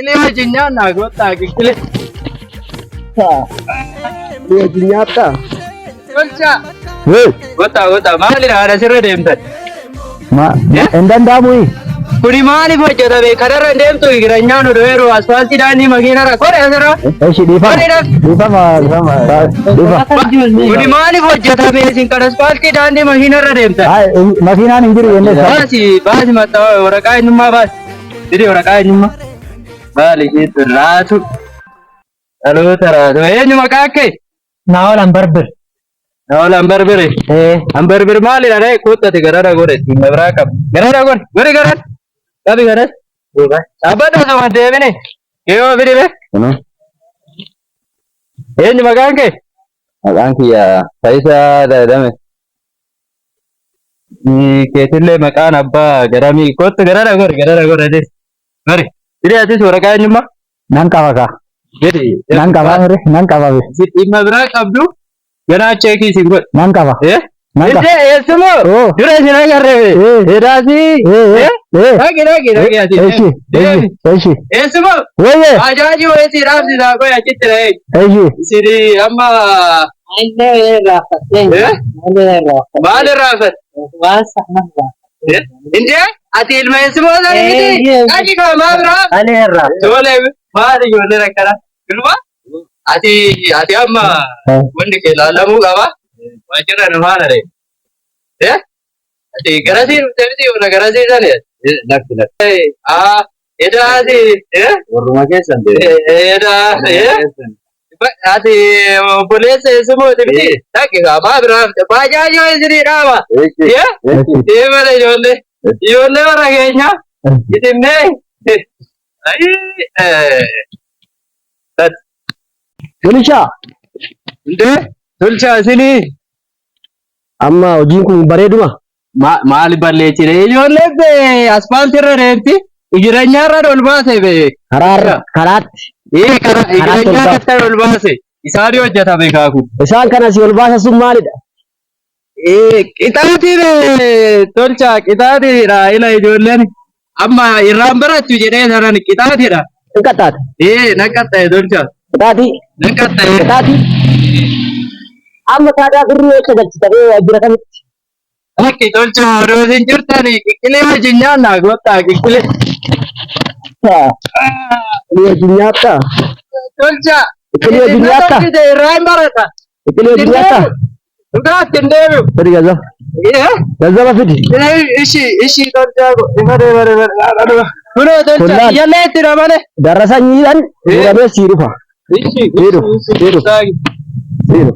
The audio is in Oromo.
Qilee wajjin nyaannaa goottaa qiqilee. Qilee wajjin nyaattaa? Tolchaa. Hee! Goottaa goottaa maalidha haadha sirra deemtan? Ma hin danda'amu. Kuni maaliif hojjetame? Kanarra hin deemtu giranyaan odoo yeroo asfaaltii daandii makiinarra godhe asirra. Eshi dhiifama. Dhiifama dhiifama dhiifama. Kuni maaliif hojjetame isin kan asfaaltii daandii makiinarra deemtan? Ay makiinaan hin jiru jennee. Baasi baasi maxxaa waraqaa eenyummaa baasi. Fidi waraqaa eenyummaa. Maali isheetti raatu. Dhaloota raatu. Eenyu maqaa kee? Naa'ol Ambarbir. Naa'ol Ambarbiri. Ee. Ambarbir maalidha ree? Koottati garara godhe. Dhimma biraa qaba. Garara godhe. Godhi garara. Qabi garas. Dhaabbata osoo hin deemine. Yoo fidi bee. Kunoo Eenyu maqaan kee? Maqaan kiyya Faayisaa Daadame. Keetillee maqaan abbaa garamii kottu garara gori garara gori atis. Gori. Fidi atis waraqaa eenyummaa. Nan qaba kaa. Fidi. Nan qaba mire nan qaba be. Si dhimma biraa qabdu ganaa cheekii si godhe. Nan qaba. Eh? Nan qaba. Indee eessumoo Oo. dura isin agarre. Eh. Edaasii. Eh. Eh? Eh. Dhaqi dhaqi dhaqi ati. Eshi Deemi. eshi eshi. Eessumoo Wayye. bajaajii wayii si dhaabsisaa qoy achitti dha'ee. Eshi. Isin amma Eh? Maal irraa fedhe? Indee ati ilma eessumoo sana miti? Dhaqi kaa maa biraa? Tole maal ijoolleen akkana? Ilma ati ati amma wanni kee laalamuu qaba. Waajjira nu faana dha. Eh? Ati garasii dhufte miti warra garasii sani? Lakki lakki. Ah, edaa ati eh? Warruma keessan deema. Edaa eh? Ati obboleessa eessumooti miti? Dhaqi kaa maa biraa dhufte? Baajaajii wayii isinii dhaaba. Eh? Deemana ijoollee. Ijoollee warra keenya. Itimnee. Ayii. Tulishaa. Indee tolchaa isinii. Amma hojiin kun bareeduma. Maali balleessine ijoolleen bee asfaaltii irra deemti ijireenyaa irra ol baase bee. Karaarra karaatti. Ee karaa Karaatti ol ijireenyaa baase. irratti ol baase isaanii hojjetame kaaku. Isaan kana si ol baasa sun maalidha? Ee qixaatii bee tolchaa qixaatiidha ila ijoolleen amma irraan barattu jedhee sanan qixaatiidha. Hin qaxxaata. Ee nan qaxxa'e tolchaa Qixaatii. nan qaxxa'e. Qixaatii. Amma taadaa birrii eessa galchita bee waajjira kamitti? Lakki tolchaa odoo isin jirtanii qiqilee wajjin nyaannaa goottaa qiqilee. Qiqilee wajjin nyaattaa? Tolchaa. Qiqilee wajjin nyaattaa? Tolchite irraa hin barata. Qiqilee wajjin nyaattaa? Dhugaatti hin deebi'u. Fidi gazzaba. Gazzaba fidi. Ishi ishi tolchaa bare bare bare. Kunoo tolchaa Kullaan. iyyallee itti dabale. Darasa nyiidhaan muramee sii dhufa. Ishi Sii dhufa. Sii dhufa. Sii dhufa.